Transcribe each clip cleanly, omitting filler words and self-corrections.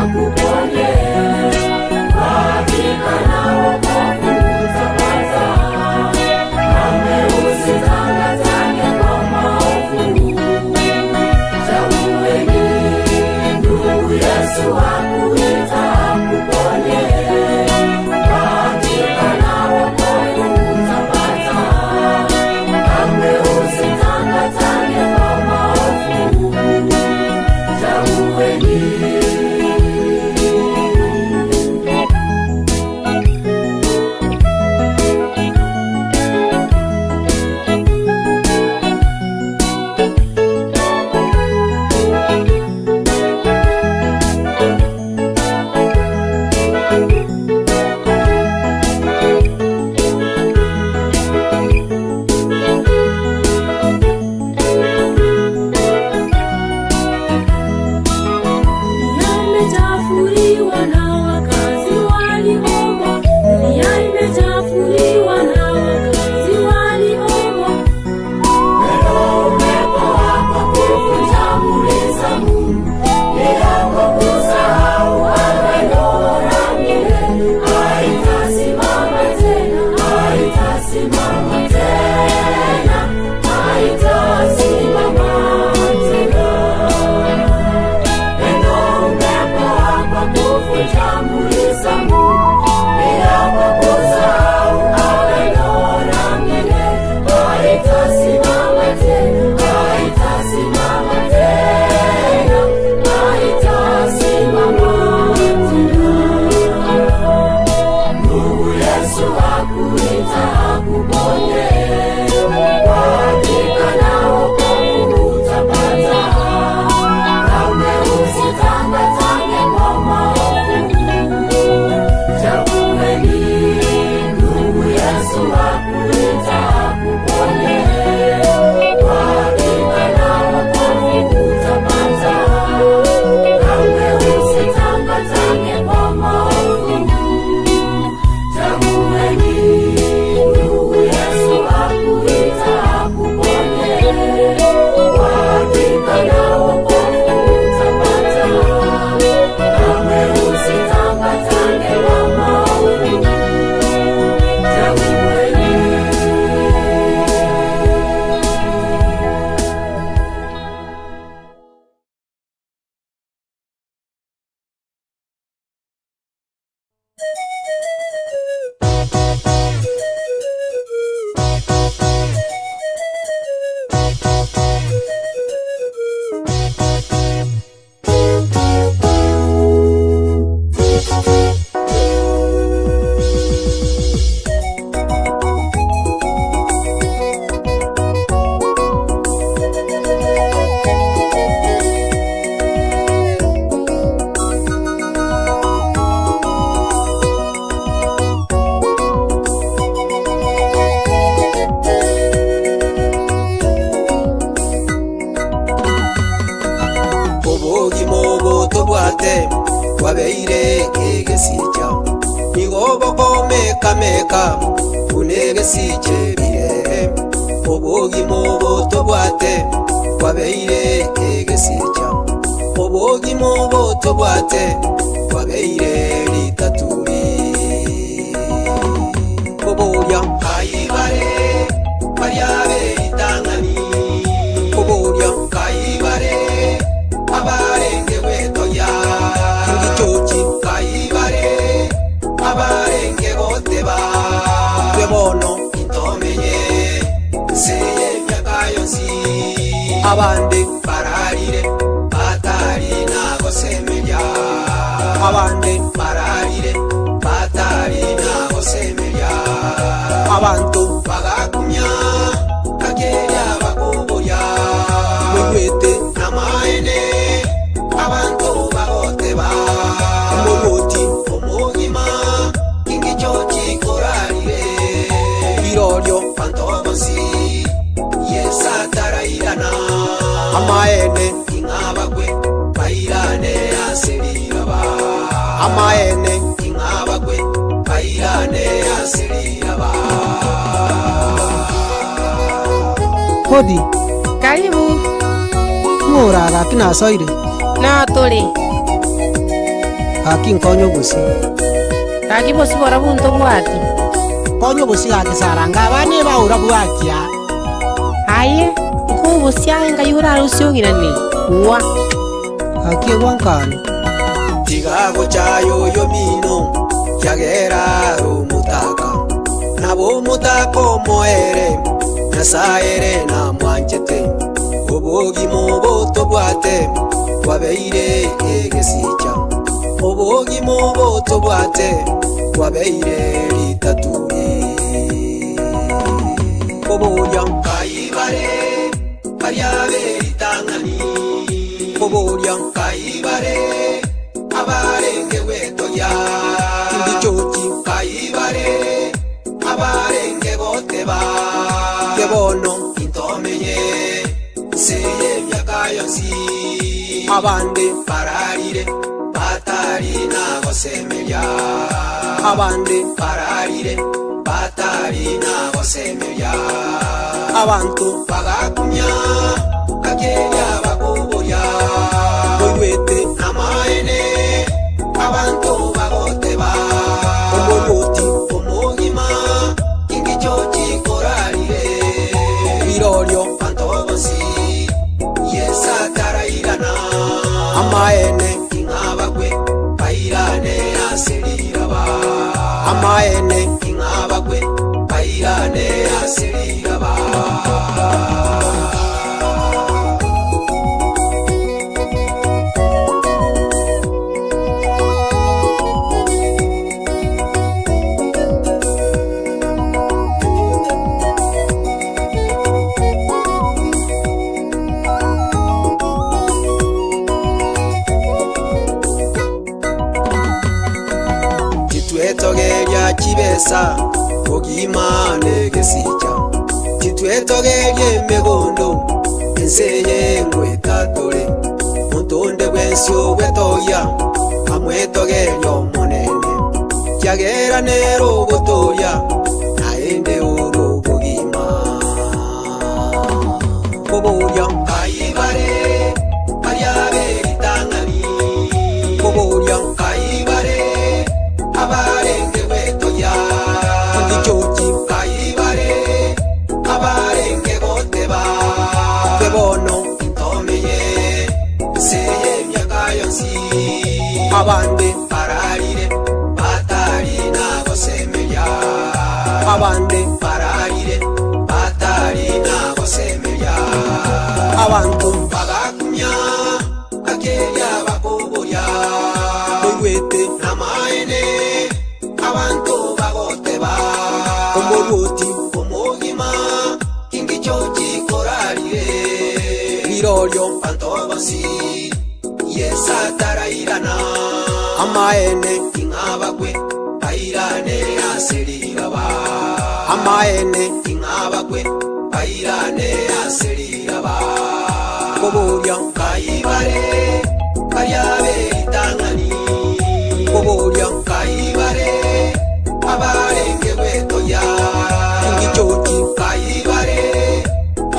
akuponye, hakika na wokovu utapata. Kamwe usitangatange kwa maovu. Chagueni ndugu, Yesu akuita akuponye, hakika na wokovu utapata. Kamwe usitangatange kwa maovu. Chagueni. Dunia imechafuliwa na wakazi waliomo. Dunia imechafuliwa na wakazi waliomo. Leo wako kuvunja amri za Mungu, ni yako kusahau agano la milele. Haitasimama tena, haitasimama tena, haitasimama tena. Pendo umepo kuvunja amri za Mungu, ni yako kusahau agano la milele. Haitasimama tena, haitasimama tena, haitasimama tena. Ndugu Yesu akuita akuponye, hakika na wokovu utapata. Kamwe usitangatange kwa maovu. Chagueni ndugu Yesu akuita akuponye, hakika na wokovu utapata. Kamwe usitangatange kwa maovu. Chagueni ndugu Yesu akuita akuponye, hakika na wokovu utapata. Kamwe usitangatange kwa maovu. Chagueni. Obogima obo tobwate bwabeire egesicha, nigo bokomekameka buna egesicha ebire. Obogima obo tobwate bwabeire egesicha, obogima obo tobwate bwabeire ritaturi. Koboria kaibare bariabe ritang'ani, koboria kaibare abarenge gwetogia ngichochi kaibare abarenge goteba twe bono intomenye seye emyaka yonsi abande bararire batari nagosemeria abande bararire batari nagosemeria abanto bagakumya kakeria bakoboria mwigwete namaene abanto bagoteba omorwoti omogima ingicho chikorarire irorio banto bonsi yesatarairana amaene ing'abagwe bairane aseriraba amaene ing'abagwe bairane aseriraba Hodi, Karibu. ng'ora gaki nasoire. No tũrĩ. Gaki nkonye obosie. Gaki bosie borobwo ntobwati. Konya obosie gaki Saranga abana ebaura bwakia. Aye, nkobosie aye ngai orarusie ong'iranerie? Gwa. Gaki egwa nkano. Tiga gochaya oyomino, kiagera are omotaka, nabo omotaka omoere, Nyasae ere namwanchete. Obogima obo tobwate bwabeire egesicha, obogima obo tobwate bwabeire ritaturi. Koboria nkai bare baria be ritang'ani, koboria nkai bare abarenge gwetogia, timbichochi nkai bare abarenge goteba, Ke bono intomenye nse y'emiaka yonsi. Abande bararire batari nagosemeria, abande bararire batari nagosemeria, abanto bagakumia akeria bakoboria, koigwete namaene abanto bagoteba, omorwoti omogima ingicho chikorarire, rirorio banto bonsi Yeso atarairana, amaene ing'abakwe bairane ase riraba, amaene ing'abakwe bairane ase riraba. Titwetogeria chibesa bogima negesicha, titwetogeria emegondo ense yengwetatore, monto onde bwensi ogwetogia amwetogeria Omonene, kiagera nere ogotoria naende oro obogima. Koboria nkai bare baria be ritang'ani, koboria nkai bare abarenge gwetogia, ndichochi nkai bare abarenge goteba, ke bono intomenye nse y'emiaka yonsi, abande bararire batari nagosemeria, abande bararire batari nagosemeria, abanto bagakumia akeria bakoboria, koigwete namaene abanto bagoteba, omorwoti omogima ingicho chikorarire, rirorio banto bonsi Yeso atarairana, amaene ing'abakwe bairane ase riraba, amaene ing'abakwe bairane ase riraba, koboria nkai bare baria be ritang'ani, koboria nkai bare abarenge gwetogia, ingichochi nkai bare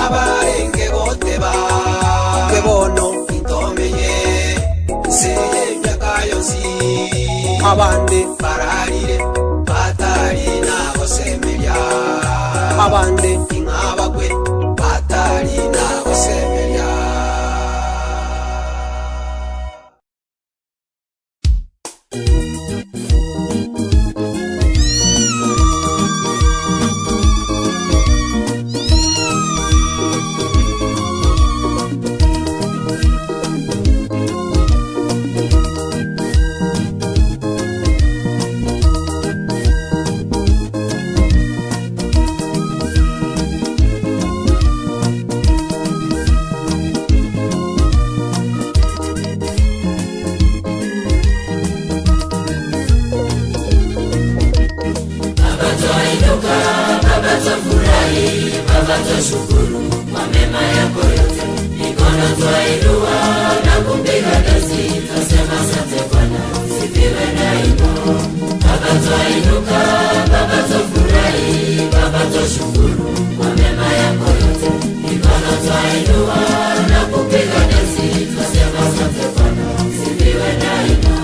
abarenge goteba, ke bono intomenye nse y'emiaka yonsi, abande bararire batari nagosemeria, abande ing'abakwe batari nagosemeria. Baba twainuka, Baba twafurahi, Baba twashukuru kwa mema yako yote. Mikono twainua na kupiga dansi, twasema asante Bwana, sifiwe daima. Baba twainuka, Baba twafurahi, Baba twashukuru kwa mema yako yote. Mikono twainua na kupiga dansi, twasema asante Bwana, sifiwe daima.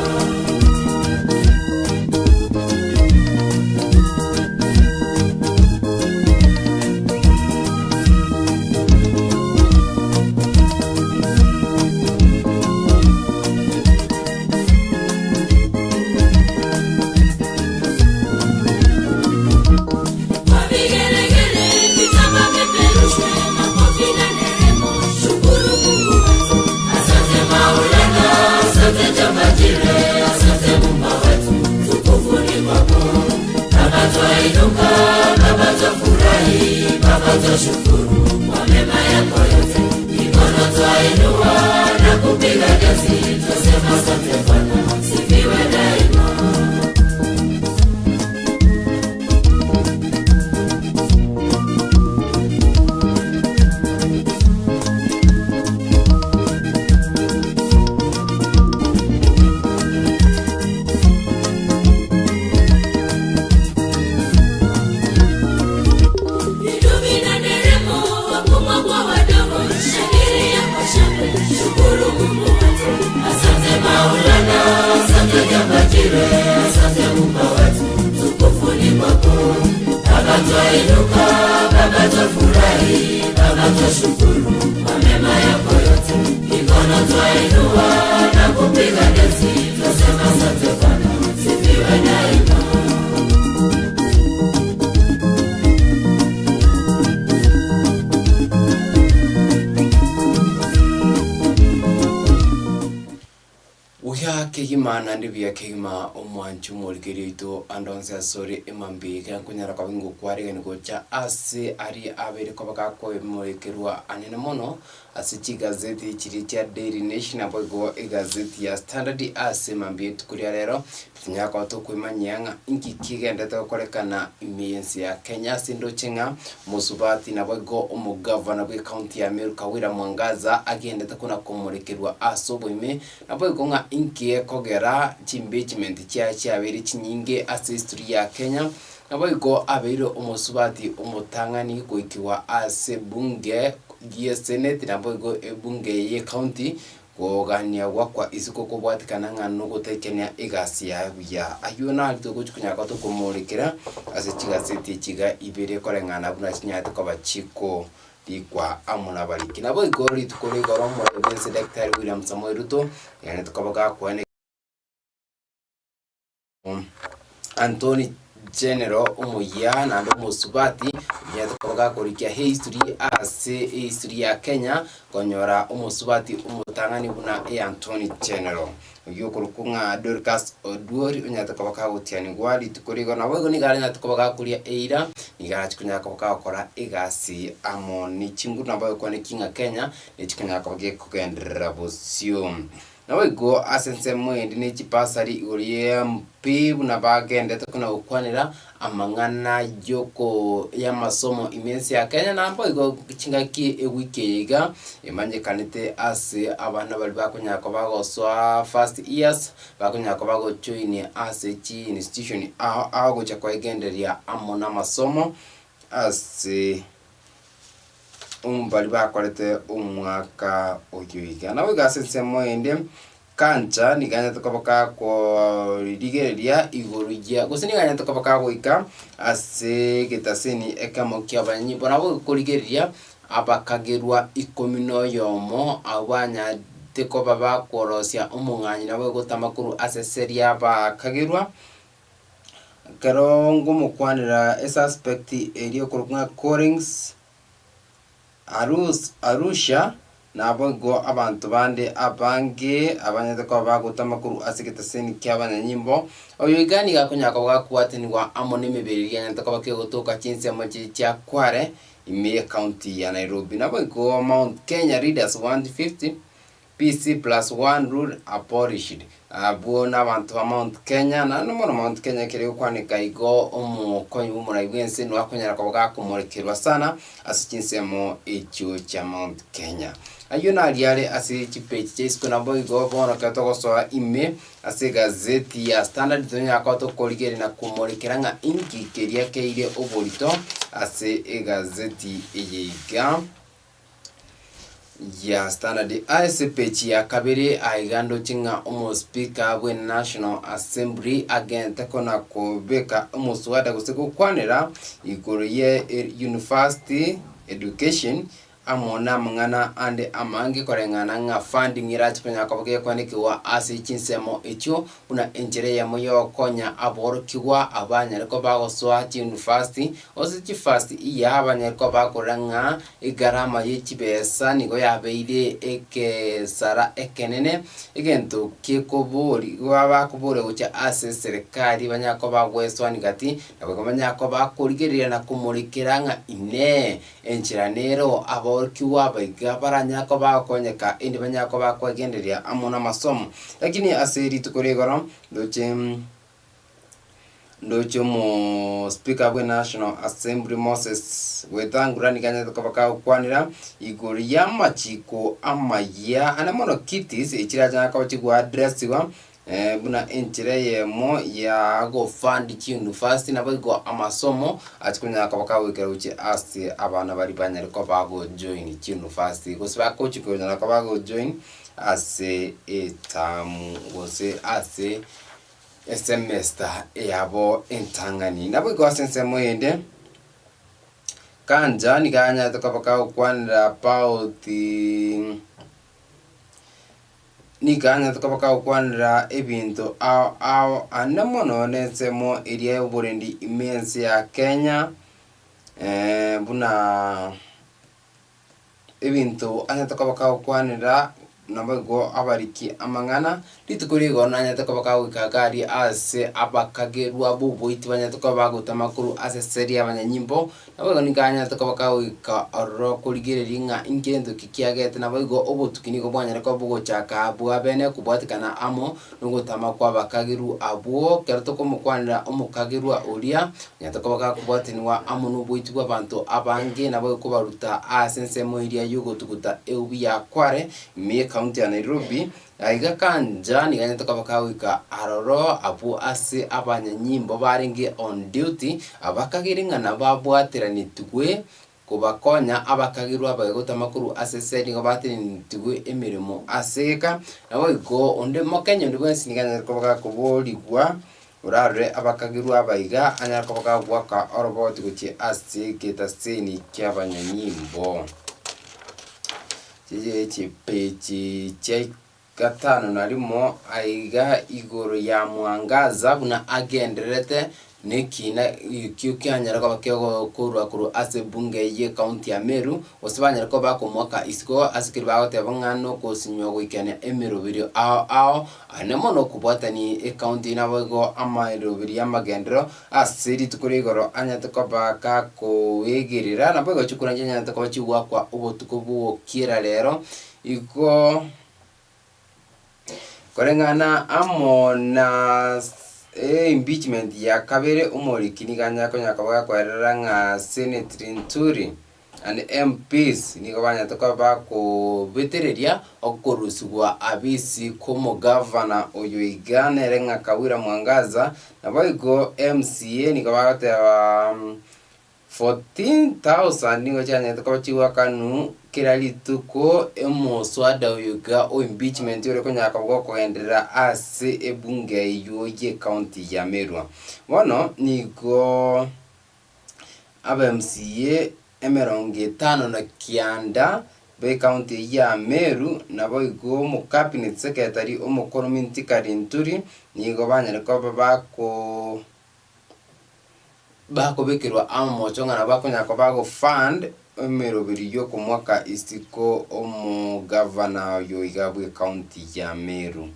twashukuru kwa mema yako yote, mikono twainua na kupiga dansi, twasema asante Bwana, sifiwe daima. Viduvi na nderemo, wakubwa kwa wadogo, shangilia kwa shangwe, shukuru Mungu wetu. Asante Maulana, asante Jabajire, asante Muumba wetu, tukufu ni kwako. Baba twainuka, Baba twafurahi, Baba twashukuru kwa mema yako yote, mikono twainua na kupiga densi, twasema asante Bwana, sifiwe daima. Buya kegima naende buya kegima omwanchi omorikeri oito ande onsi asore emambia iga nkonyara koba ngokwaregani gocha ase aria abeire koba gakomorekerwa anene mono ase chigazeti chiria chia Daily Nation naboigo egazeti ya Standard ase emambia rituko ria rero, tonyara koba tokoimanyia ng'a inki kigendete gokorekana ime y'ense ya Kenya ase ndoche ng'a Mosubati naboigo omogavana bw'ecounty ya Meru Kawira Mwangaza agendete kona komorekerwa ase oboime Naboigo ng'a inki gekogera chiimpeachment chiaye chiabeire chinyinge ase history ya Kenya, naboigo abeire omosubati omotang'ani goikigwa ase bunge ye senate naboigo ebunge ye county kogania gwakwa isiko kobwatikana ng'a nogotaikenia egasi yaye buya. Ayio naro togochi konyara koba tokomorekera ase chigaseti echi iga ibere koreng'ana buna chinyarete koba chiko rikwa amo nabariki. Naboigo rituko rigoro omorai bw'ense Daktari William Samoei Ruto yaanete koba gakwana Antony General omoyia naende omosubati onyarete koba gakorikia history ase ehistory ya Kenya konyora omosubati omotang'ani buna Antony General. Oyio okorokwa ng'a Dorcas Oduori onyarete koba kagotianigwa rituko rigoro. Naboigo nigo aranyarete koba gakoria eira, nigo arache konyara koba kagokora egasi amo ne chinguru naboigo kwane ki ng'a Kenya nechi konyara koba gekogenderera bosio. Naboigo ase ensemo ende ne chibasari igoro ye MP buna bagendete kona gokwanera amang'ana yoko y'amasomo ime ense ya Kenya naboigo chingaki ewiki eye iga emanyekanete ase abana baria bakonyara koba bagosoa first years bakonyara koba bagojoin ase chi institution ao ao gocha koegendereria amo na amasomo ase baria bakorete omwaka oyio iga. Naboigo ase ensemo ende Kancha nigo anyarete koba gakorigereria igoro ya gose nigo anyarete koba kagoika ase egetaseni ekemo ki'abanyanyimbo. Nabo korigereria abakagerwa ikomi na oyomo abwo banyarete koba bakorosia omong'anyi nabo gotama korwa ase ase ri'abakagerwa. Ekero ngomokwanera esuspect eria okorokwa ng'a Collins. Arusha, naboigo abanto bande abange abanyarete koba bagotama korwa ase egetaseni ki'abanyanyimbo. Oyo iga nigo akonyara koba gakobwatanigwa amo nemebere eria yanyarete koba kegotoka chinsemo chiria chia Kware ime y'ecounty ya Nairobi. Naboigo Mount Kenya Leaders want 50 PC plus one rule abolished. Abwo nabanto ba Mount Kenya, naende mono Mount Kenya ekero egokwaneka igo omokonyi bw'omorai bw'ense nigo akonyara koba gakomorekerwa sana ase chinsemo echio chia Mount Kenya. Ayio naria are ase chipeji chia isiko naboigo bono ekero togosoa ime ase egazeti ya Standard tonyara koba tokorigereria na komorekera ng'a inki keria keire oborito ase egazeti eye iga. Ya Standard ase epeji ya kabere aiga ndoche ng'a omospika bwe National Assembly agente kona kobeka omoswada gose gokwanera igoro ye University Education. amo namang'ana ande amange koreng'ana ng'a funding erache konyara koba gekwanekigwa ase chinsemo echio buna enchera eyemo yogokonya aborokigwa abanyare koba bagosoa chiuniversity gose chifirst year banyare koba bakorora ng'a egarama ye chibesa nigo yabeire ekesara ekenene, egento gekobori bakoboria gochia ase eserekari banyare koba bagoesoani gati, nabo banyare koba bakorigereria na komorekera ng'a inee, enchera nero aborokigwa abaiga baranyare koba bagokonyeka erinde banyare koba bakwegendereria amo namasomo. Lakini ase rituko ria igoro, ndoche ndoche omo speaker bwe National Assembly Moses Wetangula nigo anyarete koba kagokwanera igoro y'amachiko amayia ande mono kitis echire achanyare koba chigwaddressiwa buna enchera eyemo ya gofund chiuniversity naboigo amasomo ache konyara koba kagoikera gochia ase abana baria banyare koba bagojoin chiuniversity gose bagochi konyara koba bagojoin ase etamu gose ase esemester yabo entang'ani. Naboigo ase ensemo eyende, Kanja nigo anyarete koba kagokwanera about nigo anyarete koba kagokwanera ebinto ao ao ande mono na ensemo eria y'oborendi ime ense ya Kenya, buna ebinto anyarete koba kagokwanera naboigo abariki amang'ana, rituko rigo nanyarete koba kagoika iga aria ase abakagerwa b'oboiti banyarete koba bagotama korwa ase eseri y'abanyanyimbo, naboigo nigo anyarete koba kagoika ororo korigereria ng'a nkento ki kiagete naboigo obotuki nigo bwanyare koba bogochaka bwa bene kobwatekana amo nogotama kw'abakagerwa abwo, ekero tokomokwanera omokagerwa oria, onyarete koba gakobwatanigwa amo noboiti bw'abanto abange, nabo ekobaruta ase ensemo eria y'ogotuguta eubi ya Kware, ime y'ecounty ya Nairobi, aiga Kanja nigo anyarete koba kagoika aroro abwo ase abanyanyimbo barenge on duty, abakagere ng'a nababwateranetigwe Kobakonya abakagerwa abaye gotama korwa ase ase nigo batenenetigwe emeremo ase egeka, naboigo onde mokenya onde bwensi nigo anyare koba gakoborigwa orarore abakagerwa aba iga anyare koba gagoaka oroboti gochia ase egetaseni ki'abanyanyimbo. Chipeji chia Gatano na rimo aiga igoro ya Mwangaza buna agendererete nekiina ekio kianyare koba kegokorwa korwa ase ebunge ye county ya Meru, gose banyare koba bakomoaka isiko ase keria bagoteba ng'a nokosinywa goikenia emeroberio ao ao ane mono okobwatani ecounty eyio naboigo amaroberio y'amagenderero ase rituko ria igoro anyarete koba gakoegerera naboigo chikura nchianyarete koba chigoakwa obotuko bwogokiera rero igo. Koreng'ana amo na impeachment ya kabere omoriki nigo anyare konya koba gakoerera ng'a Senate Linturi and MPs nigo banyarete koba bakobetereria okorusigwa abisi kw'omogavana oyo iga nere ng'a Kawira Mwangaza, naboigo MCA nigo bagoteba 14,000 nigo chianyarete koba chigoakanwa kera rituko, omoswada oyo iga o impeachment ore konyara koba gokogenderera ase ebunge eywo ye county ya Meru. Bono nigo aba MCA emerongo etano na kianda be county eyio ya Meru naboigo omo cabinet secretary omokoro Mithika Linturi nigo banyare koba bako. Bakobekerwa amamocho ng'a nabo bakonyara koba bagofund emeroberi y'okomoaka isiko omogavana oyo iga bw'ecounty ya Meru.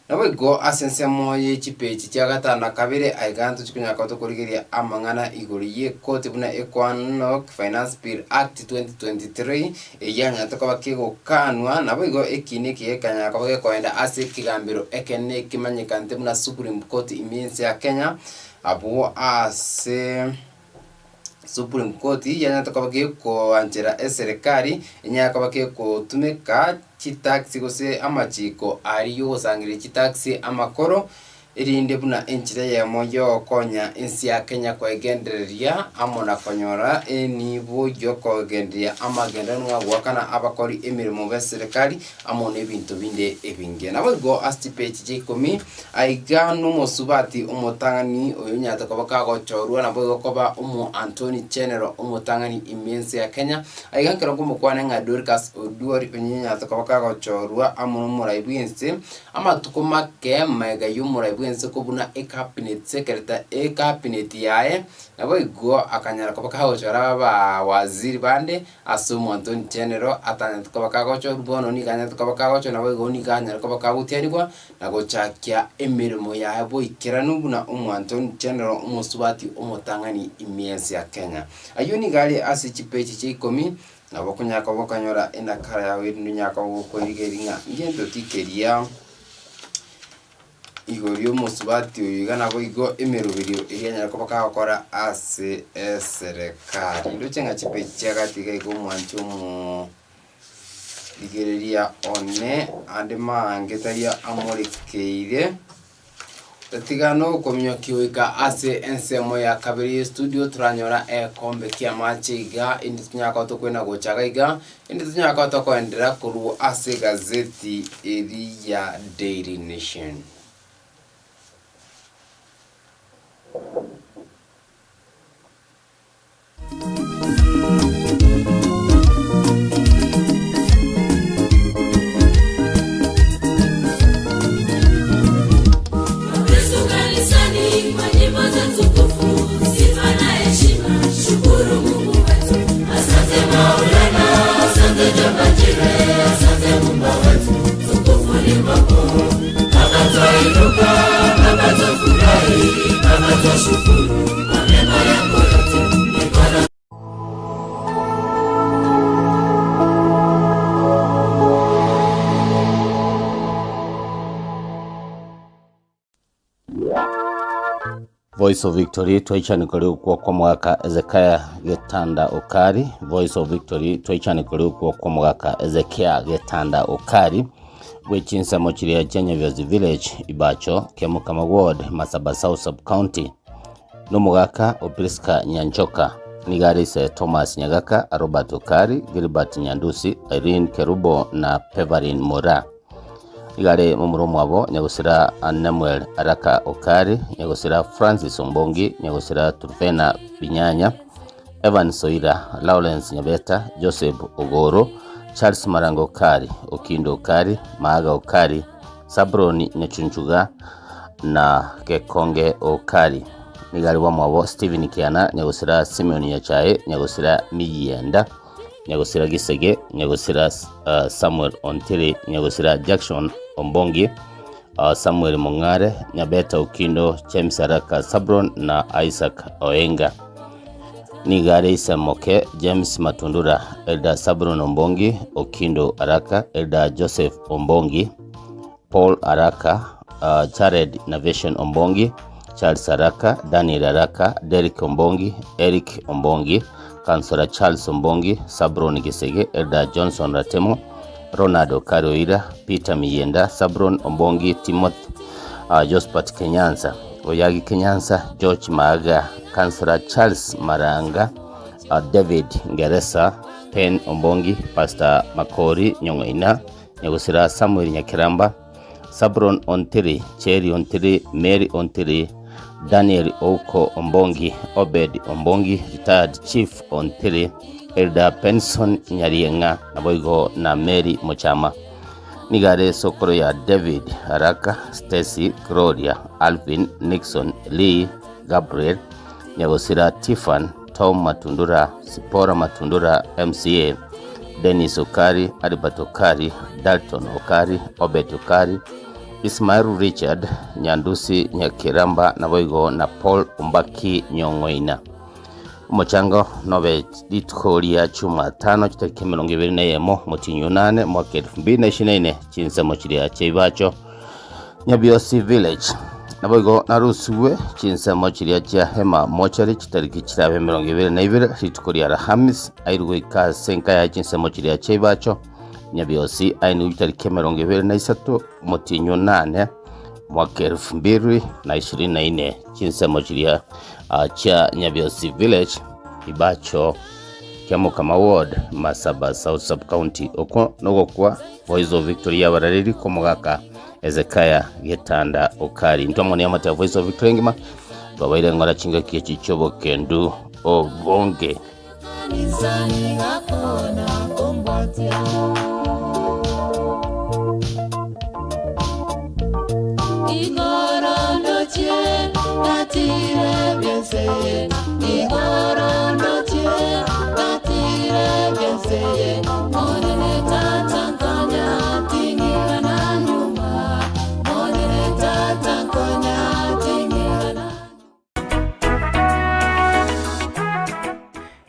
Naboigo ase ensemo ye chipeji chia gatano na kabere aiga ntochi konyara koba tokorigereria amang'ana igoro y'ekoti buna ekwanok Finance Bill Act 2023 eyio yanyarete koba kegokanwa naboigo ekiina eke gekanyara koba gekoenda ase ekegambero ekenene ekemanyekanete buna Supreme Court ime y'ense ya Kenya. Abwo ase Supreme Court yanyarete koba gekoanchera eserekari enyare koba kegotumeka chitax gose amachiko aria yogosangereria chitax amakoro. Erinde buna enchera eyemo y'ogokonya ense ya Kenya koegendereria amo na konyora enibo y'okogendereria amagenderero ng'a goakana abakori emeremo b'eserekari amo n'ebinto binde ebinge. Naboigo ase chipeji chia ikomi, aiga nomosubati omotang'ani oyo onyarete koba kagochorwa naboigo koba omo Antony General omotang'ani ime ense ya Kenya. Aiga nkero nkomokwana ng'a Dorcas Oduor onye onyarete koba kagochorwa amo nomorai bw'ense, Amatuko make magega y'omorai bw'ense kobuna ecabinet secretary ecabinet yaye, naboigo akanyara koba kagochora abawaziri bande ase omoantony general atanyarete koba kagochorwa bono nigo anyarete koba kagochorwa naboigo nigo anyare koba kagotianigwa na gochakia emeremo yaye boikeranu buna omoantony general omosubati omotang'ani ime y'ense ya Kenya. Ayio nigo are ase chipeji chia ikomi. Nabo okonyara koba okanyora enakara yao erinde onyare koba gokoirigereria ng'a ngento ki keria igoro y'omosubati oyo iga naboigo emeroberio eria anyare koba kagokora ase eserekari. Ndoche ng'a chipeji chia gati iga iga omwanchi omoo rigereria one ande maange tari amorekeire. Tatiga nokominyokia goika ase ensemo ya kabere y'estudio toranyora egekombe ki'amache iga inde tonyare koba tokwenda gocha iga iga, inde tonyare koba tokoenderera korwa ase egazeti eri ya Daily Nation. Wakristo kanisani kwa nyimbo za tukufu, sifa na heshima, shukuru Mungu wetu. Asante Maulana, asante Jomba Jire, asante Muumba wetu, tukufu ni kwako. Baba twainuka, Baba twafurahi, Baba twashukuru kwa mema yako yote, mikono Voice of Victory twaichani kori okwo kw'omogaka Ezekiah Getanda Okari Voice of Victory twaichani kori okwo kw'omogaka Ezekiah Getanda Okari bwe chinsemo chiria chia Nyabiozi Village, Ibacho, Kiamokama Ward, Masaba South Sub-County. Nomogaka o Prisca Nyanchoka, nigo are ise Thomas Nyagaka, Robert Okari, Gilbert Nyandusi, Irene Kerubo na Peverine Moraa. Nigo are momura omwabo nyagosira Nemuel Araka Okari, nyagosira Francis Ombongi, nyagosira Trufena Binyanya, Evans Oira, Lawrence Nyabeta, Joseph Ogoro, Charles Marango Okari, Okindo Okari, Maaga Okari, Sabroni Nyachunchuga na Gekonge Okari. Nigo are bwamwabo Stephen Kiana, nyagosira Simeon Nyachae, nyagosira Miyienda, nyagosira Gisege, nyagosira uh, Samuel Ontiri, nyagosira Jackson Ombongi, uh, Samuel Mong'are, Nyabeta Okindo, James Araka Sabron na Isaac Oenga. Nigo are ise moke James Matundura, Elder Sabron Ombongi, Okindo Araka, Elder Joseph Ombongi, Paul Araka, uh, Jared Navation Ombongi, Charles Araka, Daniel Araka, Derrick Ombongi, Eric Ombongi, Councillor Charles Ombongi, Sabron Gisege, Elder Johnson Ratemo, Ronald Okari Oira, Peter Miyenda, Sabron Ombongi, Timothy uh, Josephat Kenyansa, Oyagi Kenyansa, George Maaga, Councillor Charles Maranga, uh, David Ngeresa, Pen Ombongi, Pastor Makori Nyong'oina, Nyagosira Samuel Nyakiramba, Sabron Ontiri, Cheri Ontiri, Mary Ontiri, Daniel Ouko Ombongi, Obed Ombongi, Retired Chief Ontiri, Elder Benson Nyarieng'a, naboigo na Mary Mochama. Nigo are esokoro ya David, Araka, Stacy, Gloria, Alvin, Nixon, Lee, Gabriel, Nyagosira Tiffan, Tom Matundura, Sipora Matundura, MCA, Dennis Okari, Albert Okari, Dalton Okari, Obed Okari, Ismael Richard, Nyandusi Nyakiramba, naboigo na Paul Ombaki Nyong'oina. Omochango nobe rituko ria Chumatano chitariki 21 omotienyi onane omwaka 2024 chinsemo chiria chiaibacho Nyabiosi Village. Naboigo narusigwe chinsemo chiria chia Hema Mortuary chitariki chirabe 22 rituko ria Alhamisi airwe goika ase enka yaye chinsemo chiria chiaibacho Nyabiosi aenigwe chitariki 23 omotienyi onane. Mwaka elfu mbili na ishirini na ine chinsemo chiria chia Nyabiosi Village, Ibacho, Kiamokama Ward, Masaba South Sub-County. Okwo nogokwa Voice of Victory y'abarareri kw'omogaka Hezekiah Getanda Okari. Intwe amo neamate ya Voice of Victory engima twabaire ng'ora chingaki echi chi'obokendu obonge.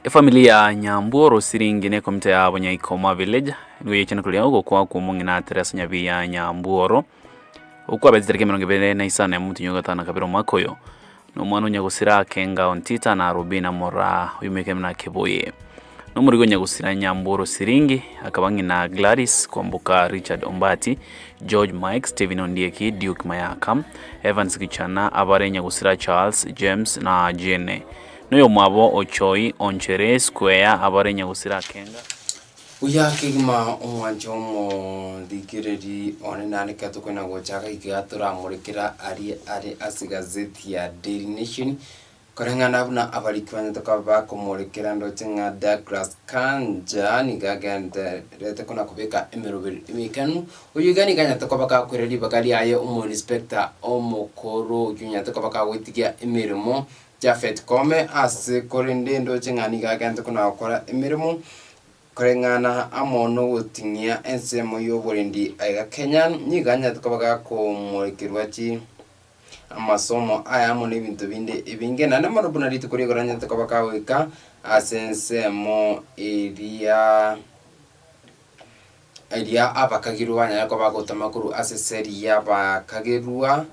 Efamiri ya Nyambuo Siringi na ekomiti ya Bonyaikoma Village nigo yaichana koria ogokwa kwa omong'ina Teresa Nyabiya Nyambuoro okwabete chitariki 25 omotienyi o gatano na kabere omwaka oyo na omwana o Nyagosira Akenga Ontita na Rubina Moraa oyomekire buna Kibuye. Na omorwoti o Nyagosira Nyambuoro Siringi akaba ng'ina Gladys Kwamboka Richard Ombati George Mike Stephen Ondieki Duke Mayaka Evans Gichana abare Nyagosira Charles James na Jane Noyomwabo Ochoi Onchere Square abare Nyagosira Akenga. Buya kegima omwanche omorigereri one naende ekero tokoenda gocha iga iga toramorekera aria are ase egazeti ya Daily Nation, koreng'ana buna abariki banyete koba bakomorekera ndoche ng'a Douglas Kanja nigo agendererete kona kobeka emeroberi emekanu, oyio iga nigo anyarete koba gakoira ribaga riaye omoinspector omokoro oyio onyarete koba kagoitigia emeremo Japhet Koome ase korende ndoche ng'a nigo agente kona-gokora emeremo koreng'ana amo nogoting'ia ensemo y'oborendi aiga Kenya, nigo anyarete koba gakomorekerwa chi amasomo aye amo nebinto binde ebinge, naende mono buna rituko rigoro anyarete koba kagoika ase ensemo eria Erio abakagerwa banyare koba bagotama korwa ase eseri y'abakagerwa,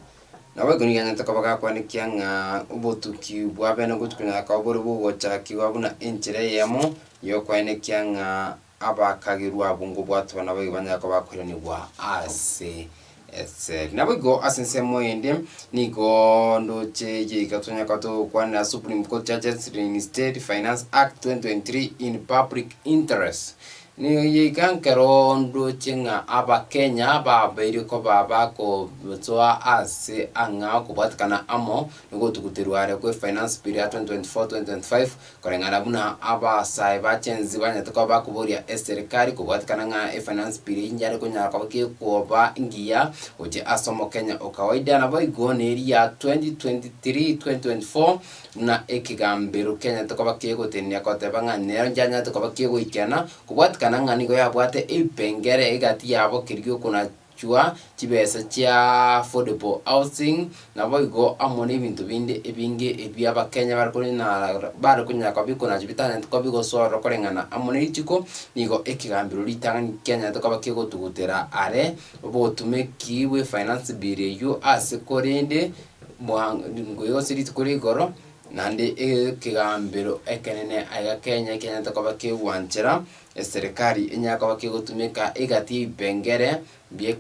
naboigo nigo anyarete koba gakwanekia ng'a obotuki bwa bene ngochia konyara koba bore bogochakigwa buna enchera eyemo y'okoenekia ng'a abakagerwa abwo ngobwatwa naboigo banyare koba bakoiranigwa ase eseri. Naboigo ase ensemo eyende nigo ndoche eye iga tonyare koba togokwanera Supreme Court Judges Reinstate Finance Act 2023 in public interest. Nigo nkero ndoche ng'a Abakenya babeire koba bakosoa ase ang'ao kobwatekana amo nogotuguterwa are kwe Finance Bill ya 2024-2025 koreng'ana buna abasae ba Gen Z banyarete koba bakoboria eserikari kobwatekana ng'a efinance bill eyio yare konyara koba kekoba engiya gochia ase omokenya o kawaida naboigo neria 2023-2024 Buna ekegambero kianyarete koba kegotenenia goteba ng'a nero nkianyarete koba kegoikena, kobwatikana ng'a nigo yabwate ebipengere egati yabo keria giokonachwa chibesa chia affordable housing, naboigo amo na ebinto binde ebinge ebi abakenya bare konyara bare konyara koba bikonacha bitanyarete koba bigosoa ororo koreng'ana amo ne rituko, nigo ekegambero ritang'ani kianyarete koba kegotugutera are obotumeki bwe finance bill eywo ase korende. Gose rituko ria igoro, naende ekegambero ekenene aiga Kenya ekianyarete koba kegwanchera eserekari enyare koba kegotumeka egati y'ebipengere bie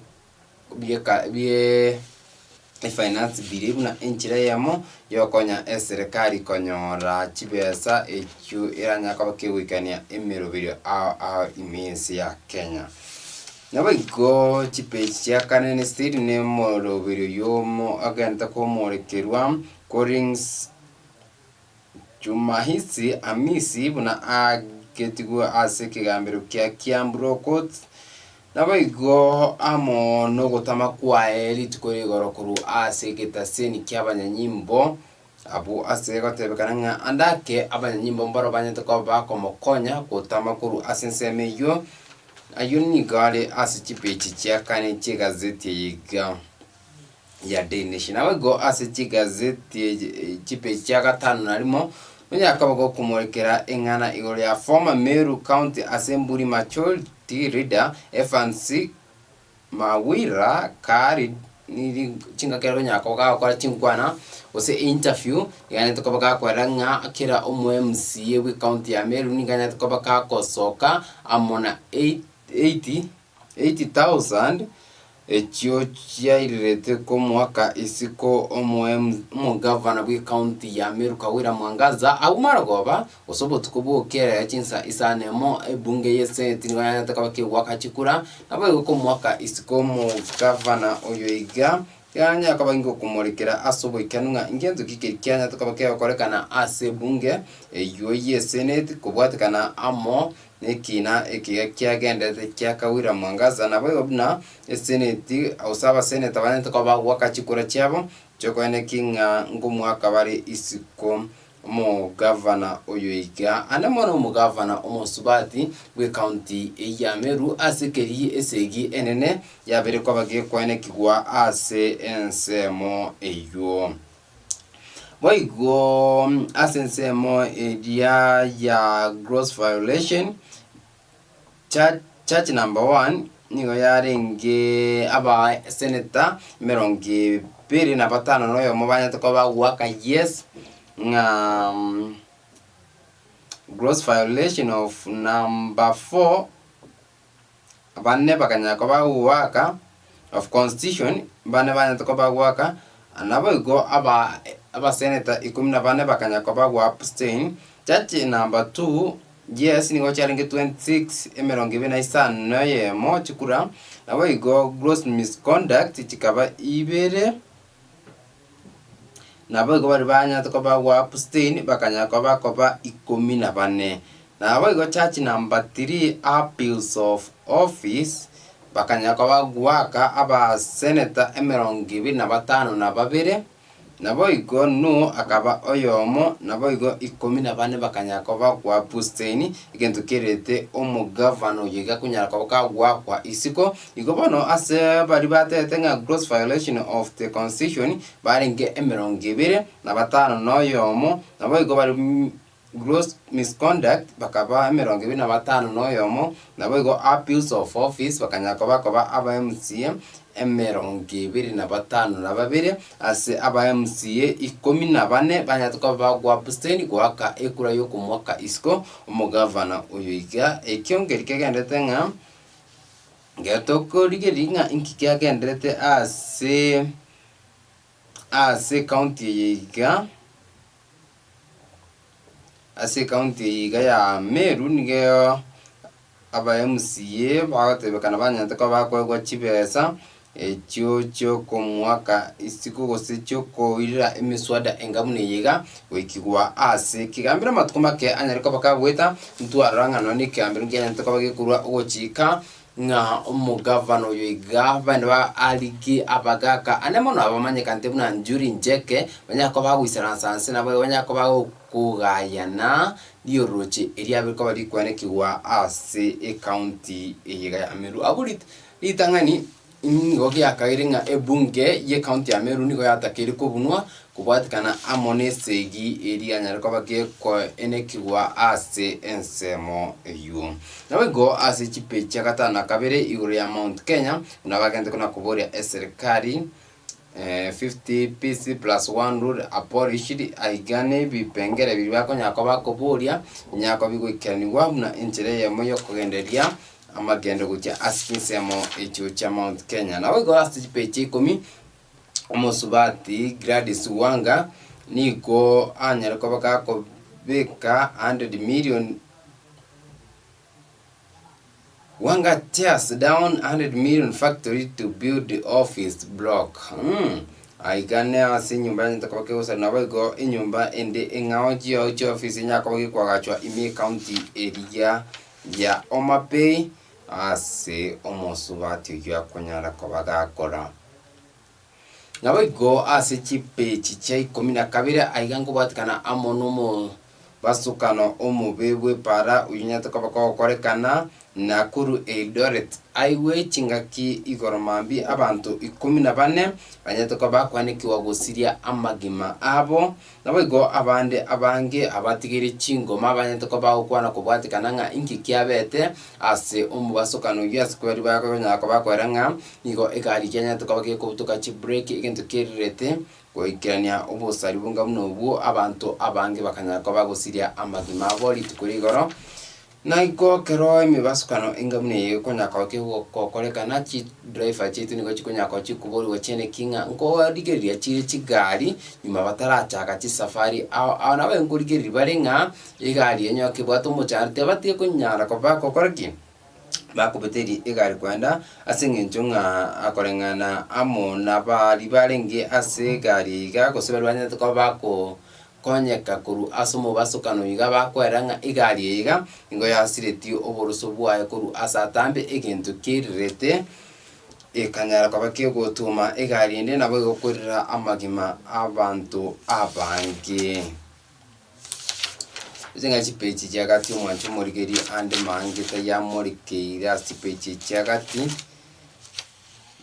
bieka bie efinance bill buna enchera eyemo yokonya eserekari konyora chibesa echio eranyare koba kegoikania emeroberio ao ao ime y'ense ya Kenya. Naboigo chipage chia kane ne sitini nemoroberio y'omo agente komorekerwa Collins Jumahisi Amisi buna agetigwe ase ekegambero kia Kiambu Law Courts. Naboigo amo nogotama kwaye rituko rigoro korwa ase egetaseni ki'abanyanyimbo abwo ase egotebekana ng'a ande ake abanyanyimbo mbaro banyarete koba bakomokonya gotama korwa ase ensemo eyio. Ayio nigo are ase chipeji chia kane chi'egazeti eye iga ya Daily Nation. Naboigo ase chigazeti echi chipeji chia gatano na rimo, nonyare koba gokomorekera eng'ana igoro ya former Meru County Assembly Majority Leader Evans Mawira kari niri chingaki ere konyara koba gagokora chinkwana gose interview, nigo anyarete koba gakorera ng'a kera omo MCA bwe county ya Meru nigo anyarete koba gagosoka amo na eight eighty eighty thousand. Echio chiairerete komoaka isiko omogavana bw'ecounty ya Meru Kawira Mwangaza agwo marogoba gose obotuko bw'okerera chinsa isano emo ebunge y'eseneti nigo yanyarete koba kegoaka chikura naboigo komoaka isiko omogavana oyo iga yanyara koba ingokomorekera ase oboikeranu ng'a ngento ki keria kianyarete koba kegokorekana ase ebunge eywo y'eseneti kobwatekana amo Nekina ekiya kiagenderete kia Kawira Mwangaza naboigo buna eseneti gose abaseneta banyarete koba bagoaka chikura chiabo chiokoeneki ng'a nkomoaka bare isiko omogavana oyo iga. Ande mono omogavana omosubati bw'ecounty eyio ya Meru ase keria esegi enene yabeire koba gekoenekigwa ase ensemo eyio. Boigo ase ensemo eria ya gross violation, cha- charge number one nigo yarenge aba senator emerongo ebere na batano na oyomo banyarete koba bagoaka yes ng'a gross violation of number four. Abande bakanyara koba goaka of constitution, bande banyarete koba goaka, naboigo aba abaseneta ikomi na bane bakanyara koba go abstain. Charge number two, yes nigo chiarenge 26 emerongo ebere na isano na eyemo chikura, naboigo gross misconduct chikaba ibere. Naboigo baria banyarete koba go abstain bakanyara koba koba ikomi na bane. Naboigo charge number three abuse of office bakanyara koba goaka abaseneta emerongo ebere na batano na babere, Naboigo Nuhu akaba oyomo, naboigo ikomi na bane bakanyara koba goabstain, egento kerete omogavana oyo iga konyara koba kagoakwa isiko. Igo bono ase baria batebete ng'a gross violation of the constitution barenge emerongo ebere na batano na oyomo, naboigo baria gross misconduct bakaba emerongo ebere na batano na oyomo, naboigo abuse of office bakanyara koba koba aba MCA emerongo ebere na batano na babere, ase aba MCA ikomi na bane banyarete koba bago abstain goaka ekura yokomoaka isiko omogavana oyo iga. Ekio nkeri kegenderete ng'a ngetokorigereria ng'a inki kiagenderete ase ase ecounty eye iga. Ase ecounty eye iga ya Meru nigo aba MCA bagotebekana banyarete koba bakoegwa chibesa echio chiokomoaka isiko gose chiokoirera emiswada enga buna eye iga goikigwa ase ekegambero amatuko make anyare koba kagoeta ntwarora ng'a nonye na ekegambero nkianyarete koba gekorwa ogochika Ng'a omogavana oyo iga bande ba arigie abagaaka ande mono abamanyekanete buna Njuri Njeke, banyare koba bagoisaransa inse naboigo banyare koba bagokogayana rioroche eriabe rikoba rikwenekigwa ase ecounty eye iga ya Meru. Abwo rit ritang'ani nigo giakageire ng'a ebunge y'ecounty ya Meru nigo yatakeire kobunwa kobwatekana amo nesegi eria yanyare koba gekoenekigwa ase ensemo eyio. Naboigo ase chipeji chia gatano na kabere igoro ya Mount Kenya, buna bagente kona koboria eserikari 50 PC plus one rule abolished, aiga nebipengere biria bakonyara koba bakoboria, binyare koba bigoikeranigwa buna enchera eyemo yokogendereria amagendo gochia ase chinsemo echio chia Mount Kenya. Naboigo ase chipeji chia ikomi, Omosubati Gladys Wanga nigo anyare koba gakobeka 100 million Wanga tears down 100 million factory to build office block. Mm. Aiga ne ase enyomba yanyete koba kegosarwa nabo igo enyomba ende eng'ao chio chiofisi enyare koba gekoagachwa ime ecounty eria ya Homa Bay ase omosubati oyio akonyara koba gakora. Naboigo ase chipeji chia ikomi na kabere aiga nkobwatikana amo nomobasukano omobe bw'epaara oyio koba kogokorekana Nakuru Eldoret Highway chingaki igoro mambia abanto ikomi na bane banyarete koba bakwanekigwa gosiria amagima abo. Naboigo abande abange abatigeire chingoma banyarete koba bagokwana kobwatekana ng'a inki kiabete ase omobasokano oyio ase baria bakonyara koba bakoera ng'a nigo egari kianyarete koba gekobutoka chibreki egento kererete goikerania obosari bonga buna obwo abanto abange bakanyara koba bagosiria amagima abo rituko rigoro. Na igo ekero emebasukano enga buna eye ekonya koba kegokorekana, chidriver chiaito nigo chikonya koba chikoborigwa chiane ki ng'a nkorigereria chire chigari nyuma batarachaka chisafari ao ao nabo nkorigereria bare ng'a egari enye kebwate omochando tebatige konyara koba gokora ki? Bakobeteria egari koenda ase eng'encho ng'a akoreng'ana amo nabari barenge ase egari eye iga gose baria banyarete koba bako Konyeka korwa ase omobasokano iga bakoera ng'a egari eye iga nigo yasiretie oboroso bwaye korwa ase atambe egento kerirete, ekanyara koba kegotuma egari ende nabo egokorera amagima 'abanto abange. Ase ng'a chipeji chia gati omwancho omorigereria ande mange tayamorikeire ase chipeji chia gati.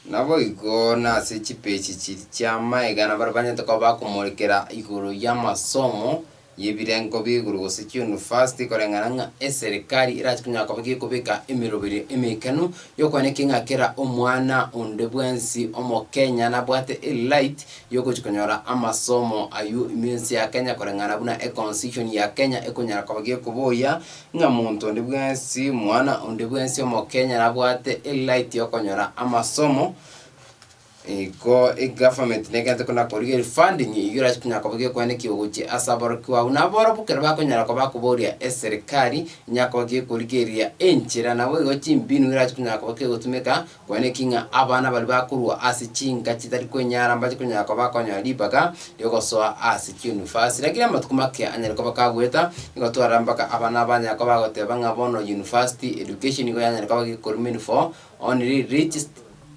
Naboigo nase chipechi chiria chi'amaega nabaria banyarete koba bakomorekera igoro y'amasomo y'ebirengo bia igoro gose chiuniversity koreng'ana ng'a eserekari erache konyara koba gekobeka emeroberio emekanu y'okoenekia ng'a kera omwana onde bwensi omokenya nabwate eright y'ogochia konyora amasomo aywo ime ense ya Kenya koreng'ana buna econstitution ya Kenya ekonyara koba gekoboyia Ng'a monto onde bwensi, mwana onde bwensi Omokenya nabwate eright yokonyora amasomo, igo egovernment negento kona korigereria funding eywo erache konya koba gekwanekigwa gochia ase aborokigwa abwo. Nabo barobwo ekero bakonyara koba bakoboria eserikari, enyare koba gekorigereria enchera nabo igo chimbinu erache konya koba kegotumeka Kwaneki ng'a abana baria bakorwa ase chinka chitari kwenyara mbache konyara koba bakonyora ribaga riogosoa ase chiunifasiti. Lakini amatuko make anyare koba kagoeta, nigo twarora mpaka abana banyara koba bagoteba ng'a bono university education nigo yanyare koba gekorwa for only rich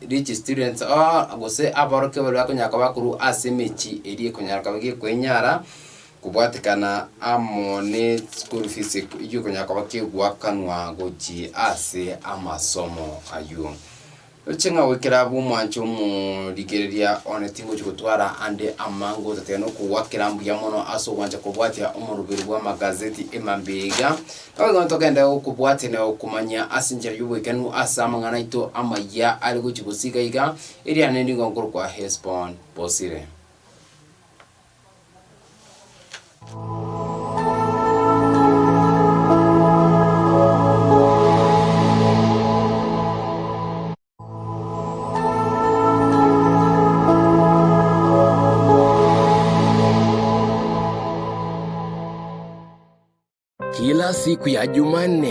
rich students or gose aborokigwa baria bakonyara koba bakorwa ase emechie eria ekonyara koba gekwenyara kobwatekana amo ne school fees eyio ekonyara koba kegoakanwa gochia ase amasomo ayio. Roche ng'a goikera abwo omwancho omorigereria one tingochi gotwara ande amange otatebe nokogwakera mbuya mono ase ogwancha kobwatia omoroberi bw'amagazeti emambia iga. Naboigo ntogende gokobwatia na gokomanyia ase enchera y'oboikeranu ase amang'ana aito amayia are gochia gosiga iga, eriane nigo nkorokwa Hesbon Bosire. Kila siku ya Jumanne.